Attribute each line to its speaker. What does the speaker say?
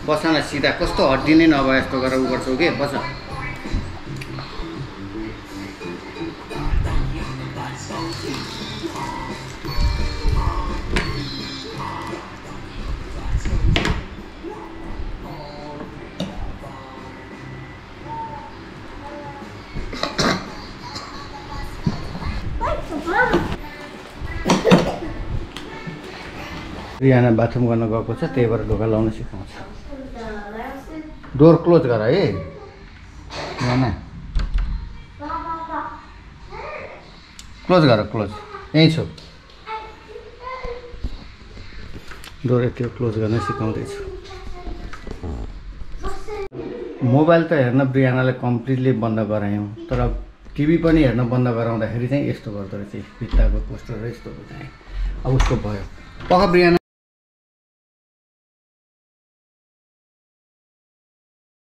Speaker 1: बस न सिधा कस्तो हड्डी नै नभए जस्तो गरेर उ गर्छौ के बस रियाना बाथरुम गर्न गएको छ त्यही भएर ढोका लाउन सिकाउँछ डोर क्लोज गर है रियाना क्लोज गर क्लोज यहीँ छु डोर यति क्लोज गर्न सिकाउँदैछु मोबाइल त हेर्न ब्रियानाले कम्प्लिटली बन्द गरायौँ तर टिभी पनि हेर्न बन्द गराउँदाखेरि चाहिँ यस्तो गर्दो रहेछ भित्ताको पोस्टर यस्तो चाहिँ अब उसको भयो पक्का ब्रियाना